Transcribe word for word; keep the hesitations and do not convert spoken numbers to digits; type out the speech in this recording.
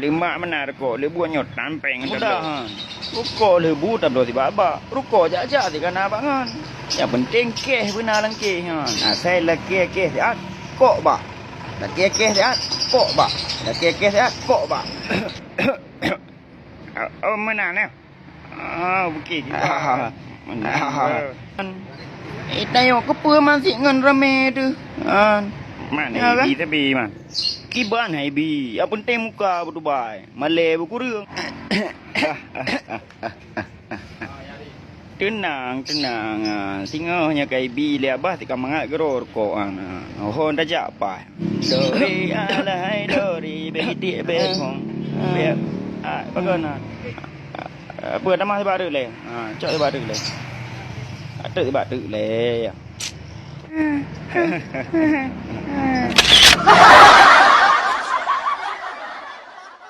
Leumak meunan rukok, leubu nyoe tampeng. Mudah, ha. Rukok leubu tabloe sibak-bak. Rukok jak-jak sikana bak ngon. Nyang penting keh beuna lam keh, ha. Asai lakée keh siat, kok bak. Lakée keh siat, kok bak. Lakée keh siat, kok bak. Oh, meunan, eh? Ah, bukit kita. Ah. Meunan. Ah. Eh, tanyoe keupeue masih ngon ramé teuh? Ah. Man, ya, Ibi kan? Tapi, man. Kiban hai Ibi. Yang penting muka beutubai. Malée beukureueng. Teunang, teunang. Ah, singoh nyoe ka Ibi lé abah tika mangat geuro rukok, ah. Hon tajak paih. Dori, alahai dori, bek itik, bek kong. Bek, ah, bagus, nah. Apa, tamah sibak teuk lé? Ha, cok sibak teuk lé. Teuk sibak teuk lé.